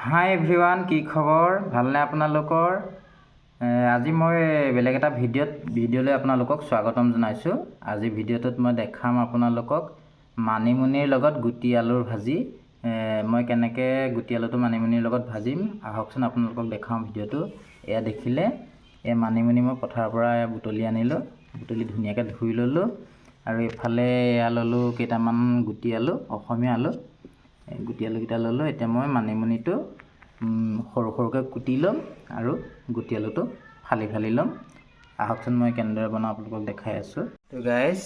হাই everyone, কি খবৰ? ভালনে আপোনালোকৰ? আজি মই বেলেগ এটা ভিডিঅ'লৈ আপোনালোকক স্বাগতম জনাইছোঁ। আজি ভিডিঅ'টোত মই দেখাম আপোনালোকক মানিমুনিৰ লগত গুটি আলুৰ ভাজি। মই কেনেকৈ গুটি আলুটো মানিমুনিৰ লগত ভাজিম, আহকচোন আপোনালোকক দেখাওঁ ভিডিঅ'টো। এয়া দেখিলে, এই মানিমুনি মই পথাৰৰ পৰা বুটলি আনিলোঁ। বুটলি ধুনীয়াকৈ ধুই ল'লোঁ আৰু এইফালে এয়া ল'লোঁ কেইটামান গুটি আলু, অসমীয়া আলু। এই গুটি আলুকেইটা ল'লোঁ। এতিয়া মই মানিমুনিটো সৰু সৰুকৈ কুটি ল'ম আৰু গুটি আলুটো ফালি ফালি ল'ম। আহকচোন, মই কেনেদৰে বনাওঁ আপোনালোকক দেখাই আছোঁ। তো গাইজ,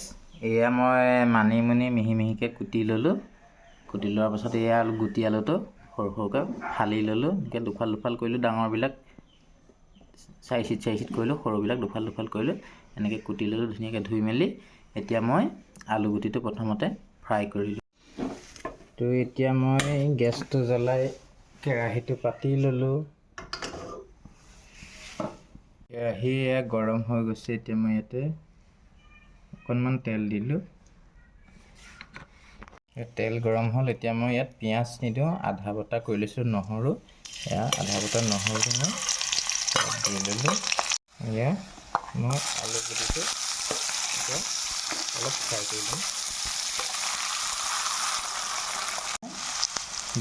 এয়া মই মানিমুনি মিহি মিহিকৈ কুটি ল'লোঁ। কুটি লোৱাৰ পাছত এয়া আলু, গুটি আলুটো সৰু সৰুকৈ ফালি ল'লোঁ। এনেকৈ দুফাল দুফাল কৰিলোঁ। ডাঙৰবিলাক চাৰি চিট চাৰি চিট কৰিলোঁ, সৰুবিলাক দুফাল দুফাল কৰিলোঁ। এনেকৈ কুটি ল'লোঁ ধুনীয়াকৈ ধুই মেলি। এতিয়া মই আলু গুটিটো প্ৰথমতে ফ্ৰাই কৰিলোঁ। তো এতিয়া মই গেছটো জ্বলাই কেৰাহীটো পাতি ল'লোঁ। কেৰাহী এয়া গৰম হৈ গৈছে। এতিয়া মই ইয়াতে অকণমান তেল দিলোঁ। তেল গৰম হ'ল। এতিয়া মই ইয়াত পিঁয়াজ নিদিওঁ। আধা বটা কৰি লৈছোঁ নহৰু। এয়া আধা বটা নহৰু মই দি ল'লোঁ। এয়া মই আলু গুটিটো এতিয়া অলপ ফ্ৰাই কৰি ল'ম।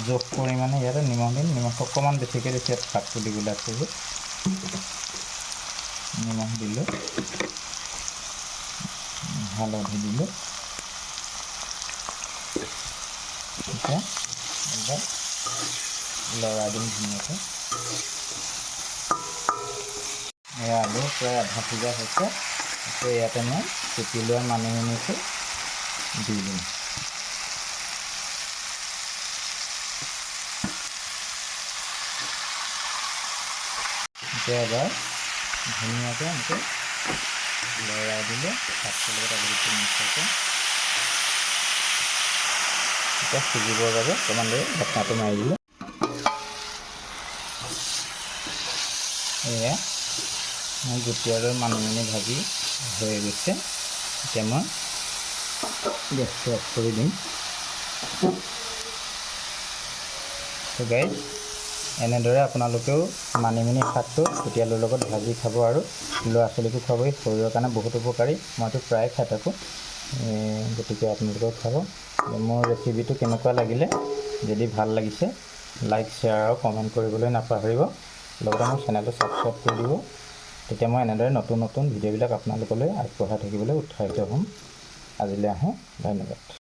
জোখ পৰিমাণে ইয়াতে নিমখ দিম। নিমখ অকণমান বেছিকৈ দিছোঁ, ইয়াত শাকটো দিবলৈ আছে যে। নিমখ দিলোঁ, হালধি দিলোঁ। এতিয়া একদম লৰাই দিম ধুনীয়াকৈ। এয়া আলু প্ৰায় আধা সিজা হৈছে। এতিয়া ইয়াতে মই কুটি লোৱা মানিমুনিটো দি দিম। এতিয়া এবাৰ ধুনীয়াকৈ এনেকৈ লৰাই দিলে শাকটোৰ লগত আলুগুটি মিক্স। এতিয়া সিজিবৰ বাবে অকণমান দেৰি ঢাকনাটো মাৰি দিলোঁ। এয়া মোৰ গুটি আৰু মানিমুনি ভাজি হৈ গৈছে। এতিয়া মই গেছটো অফ কৰি দিম। তো গাইজ, এনেদৰে আপোনালোকেও মানিমুনি শাকটো গুটি আলুৰ লগত ভাজি খাব আৰু ল'ৰা ছোৱালীকো খুৱাব। শৰীৰৰ কাৰণে বহুত উপকাৰী। মইতো প্ৰায়ে খাই থাকোঁ, গতিকে আপোনালোকেও খাব। মোৰ ৰেচিপিটো কেনেকুৱা লাগিলে? যদি ভাল লাগিছে, লাইক, শ্বেয়াৰ আৰু কমেণ্ট কৰিবলৈ নাপাহৰিব। লগতে মোৰ চেনেলটো ছাবস্ক্ৰাইব কৰি দিব। তেতিয়া মই এনেদৰে নতুন নতুন ভিডিঅ'বিলাক আপোনালোকলৈ আগবঢ়াই থাকিবলৈ উৎসাহিত হ'ম। আজিলৈ আহোঁ, ধন্যবাদ।